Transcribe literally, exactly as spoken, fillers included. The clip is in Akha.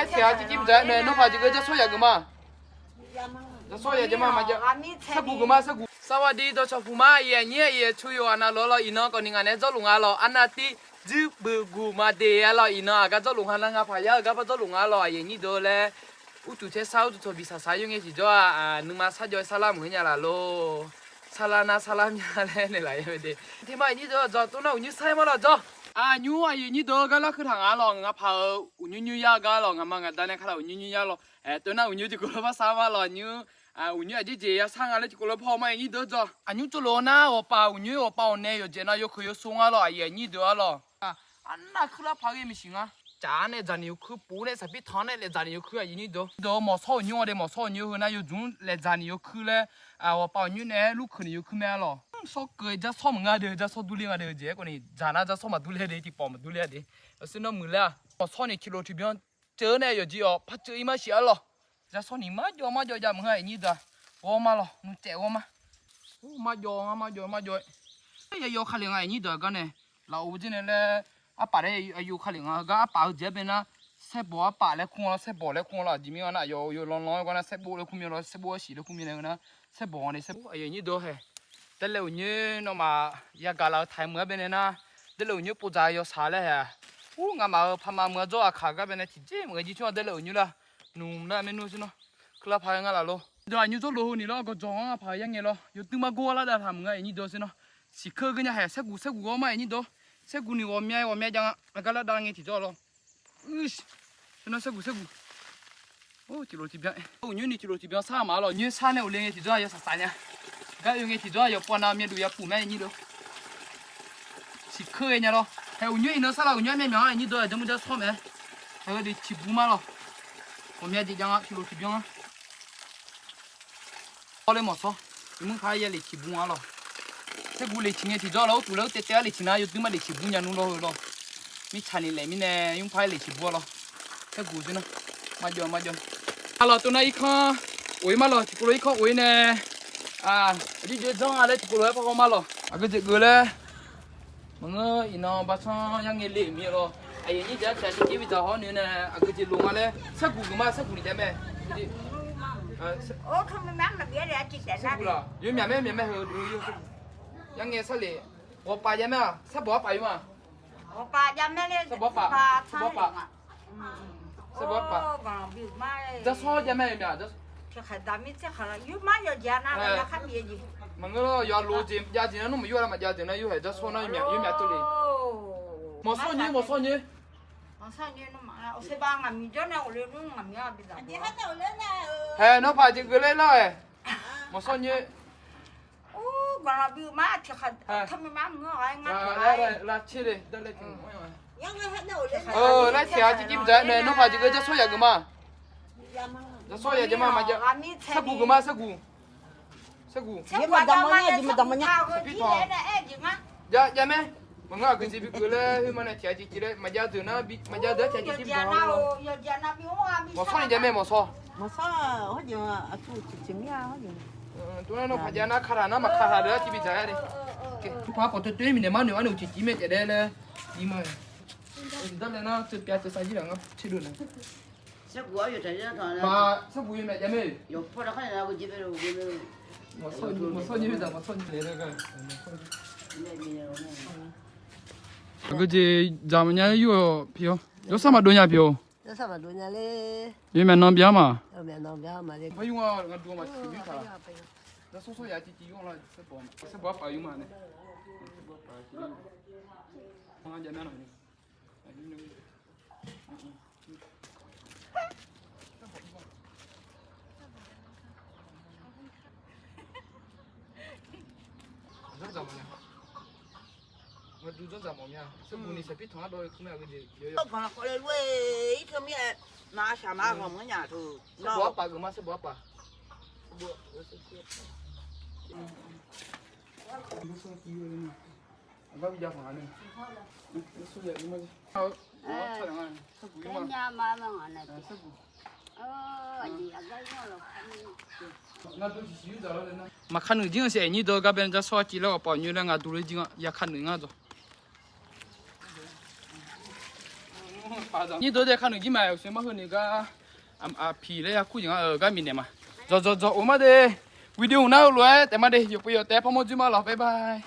Aer tiq ghaq jir jir mqdzaq-aer nae nawr paq jeq geu jarsawr yaq geuf ma. Jarsawr yaq jeq ma maqjav. Sarguq geuf ma sarguq. Sarwaqdi dawqcawq puq ma aqyuif aqnyir aqyuif aqtsu yawqghaq navluf-a lawq. Iqnan khawf ni ngaq naeq-aer dzawrluf nga lawq. Arnav tiv dzuir buiq guq ma de-a lawq. Iqnan aqgar dzawrluf nga nar nga paq yar-eu gar bar dzawrluf nga lawq. Aqyuif aqnyir deuq laer urcuf taer sar urcuf tawq bi saqsaq yawr ngae tiqjawr-aq, nuima sarjawv-aer sarlar maqngeur nya laf lor. Sarlar nar sarlar mya laer naeqlaf-a mae de. Tiq ma aqnyir deuq-aq dzawq tov nar uqnyoer sar-aer ma lawq dzawq. Aqnymr aqyuif aqnyir deuq-eu gar larkeuv taq nga lawq. Ngaq paq-euq uqnyoer nyoer yar-eu gar lawq. Ngaqma ngaqda nae kar laf uqnyoer nyoer yar lawq. Aer tov nar uqnyoer tiqkawv lof par sar ma lawq. Aqnymr uqnyoer aqjeq jeq ya sar nga laer tiqkawv lof par haw ma aqnyir deuq-eu dzawq. Aqnymr tsovlof-eu nar ghawqpaf uqnyoer ghawqpaf ghawqnae yawqjeq nav yawkeuq yawsov nga lawq. Aqyuif aqnyir deuq-a lawq. Arnav kuir lar paq ghae maqsiq nga. Caf-ar nae dzaqniq yawkuir pov nae saqpir tanq-anr nae laeq dzaqniq yawkuir aqyuif aqnyir deuq. Dawq-eu mawqshawr uqnyoer-a de mawqshawr uqnyoer heu nar yawdzmq laeq dzaqniq yawkuir laer, ghawqpaf uqnyoer nae-aer lurkeuq ni yawkuir mae-a lawq. Shawr keuv-eu jarsawr maqngeur de jarsawr durler nga de-eu jeq-aer khawf ni dzaq nar jarsawr maqdurler de tiqpawf maqdurler-a de. Aqsur nawr muiq laer-aq mawqshawr ni tiqlof tiqbyan ceuv nae yawqjeq-awq par ceuv-ir ma siq-a lawq. Jarsawr ni marjawv marjawv jav maqngeur aqyuif aqnyir deuq-aq. Ghawr ma lawq nuqcaev ghawr ma. Marjawv nga marjawv marjawv. Yayawr kali nga aqyuif aqnyir deuq-aq gar nae. Lafov jir nae laer arpaf laer aqyuif kali nga-eu gar arpaf-eu jeq-aer bae nar, saerbawq arpaf laer kur nga lawr saerbawq laer kur nga lawr aqjeq mir nga nar aqyawf yawlanlan-aer gar nar saerbov laer kur mir lawr saerbov arsiq laer kur mir nae-eu nar, saerbawq nga nae saerbov aqyuif aqnyir deuq hae. Daerlaev uqnyoer nawmaf yagaq laf-eu taq-aer meuq-aer bae nae nar, daerlaev uqnyoer povdzaq-eu yawshaq laer hae-aq. Ur nga'maf-euq paqma meuq-a dzawr aqkaq gar bae nae tiqjeq meuq-aer jir tmr-a daerlaev uqnyoer lar. Nmq lar maernmr sher nawr. Keuvlar paq-aer nga laf lor. Dawq aqnymr dzawrlof heu ni lawr gawqjawq ngar paq-eu yar ngae lawr yawduir margor lar dav taq meuq-a aqyuif aqnyir deuq sher nawr. Siqkeur geu nya hae saerguq saerguq ghawr ma aqyuif aqnyir deuq. Saerguq ni ghawqmya ghawqmya jav nga aqgar lar dav ngae tiqjawr lawr. Sher nawr saerguq saerguq. Tiqlof tiqbyan. Uqnyoer ni tiqlof tiqbyan sar maf-a lawq nyoer sar nae ghofle ngae tiqjawr-aq yawsaq saq nya. Gar oe ngae tiqjawr-aq yawqpov nav myav duq ya puf mae aqyuif aqnyir deuq. Siqkeur ghae nya lawr. Hae uqnyoer iqnan sar laf uqnyoer armyav myav-anr aqyuif aqnyir deuq-aq jawrmur jarsawr mae. Hae-eu deuq ciqbu ma lawq. Ghawqmya jeq jav nga tiqlof tiqbyan-anr. Awr ler mawqshawr. Iqmur paq-aer ya lef ciqbu nga lawq. Saerguq lef ciq ngae tiqjawr lawr urtuf laer ur taev taev-aer lef ciq nar yawduir ma lef ciqbu nya nmr lawr heu lawr. Mirtsaq ni laef mirnae yur paq-aer lef ciqbu-a lawr. Saerguq jir nar. Marjawv marjawv. Aqlawq tov nar irkanr of-ir ma lawq tiqkawv lof irkanr of-ir nae. Aqjeq jeq janr-a laer tiqkawv lof-aer par haw ma lawq. Aqgeu jeq geuf laer. Maqngeur iqnan barsanr yar ngae le-euq mir lawr. Aqyuif aqnyir jeq-aer tiq aqjeq jir bidzaq haw-awr noeq nae aqgeu jeq lof nga laer saerguq geuf ma saerguq ni jav mae. Saerguq laf yawmyaq mae myaq mae heu. Yar ngae sarlef ghawqpaf jav mae-aq saerbof arpaf yawma. Saerbof arpaf. Saerbof arpaf. Jarsawr jav mae yawmyaq. Maqngeur lawr yawqha lof-eu jeq jav jeq nar nmr maqyur-a lar maqjav deuq nar yur hae jarsawr nar yawmyaq yawmyaq tov le. Mawqshawr nyoer mawqshawr nyoer. Hae nawr paq jeq geuf laer lar-ae. Mawqshawr nyoer. Lar tser le. Laer tiq ghaq jir jir mqdzaq-aer nae nawr paq jeq geuf jarsawr yaq geuf ma. Jarsawr yaq jeq ma maqjav. Saerguq geuf ma saerguq. Saerguq. Jav mae. Maqngeur aqgeu jeq bi geuf laer khoer ma nae tiq ghaq jeq jir laer maqjav deuq nar maqjav deuq-aer tiq ghaq jeq jir bi geuf lawr. Mawqshawr ni jav mae mawqshawr. Tov nar nawr paq jav nar kataq nar maqkataq deuq-aer tiq bi dzaq-aer le. Paq khawf toer toer-ir mirnae mar noeq-ar noeq tiq tiq mae taef daef laer. Iqma. Dar laer nar teuv pyav teuv sav jir laf ngar tser dov nae. Saerguq yawmyaq jav mae. Mawqshawr nyoer dzaq mawqshawr nyoer le. Aqgeu jeq dzaq maqnya yur-awq pyeuf-awr. Yawsar maqdov nya pyeuf-awq. Yawmyaq nan bya ma. Maqkaq nuiq jir-anr siq aqnyir dawq gar bae jarsawr civ laer ghawqpaf nyoer laer ngaq duq le jir-anr ya kaq nuiq ngar dawq. Nyir deuq dae kar noeq jir ma, uqshoe mar heu noeq gar, aqpiq laer ya kur jeq nga-eu gar bifnaeq ma. Dzawqdzawq dzawq-eu ma de. Video nar-eu lof-aer taef ma de, yawqpuiv yawq taef-aer parmawr dzoer ma lawq, bye bye.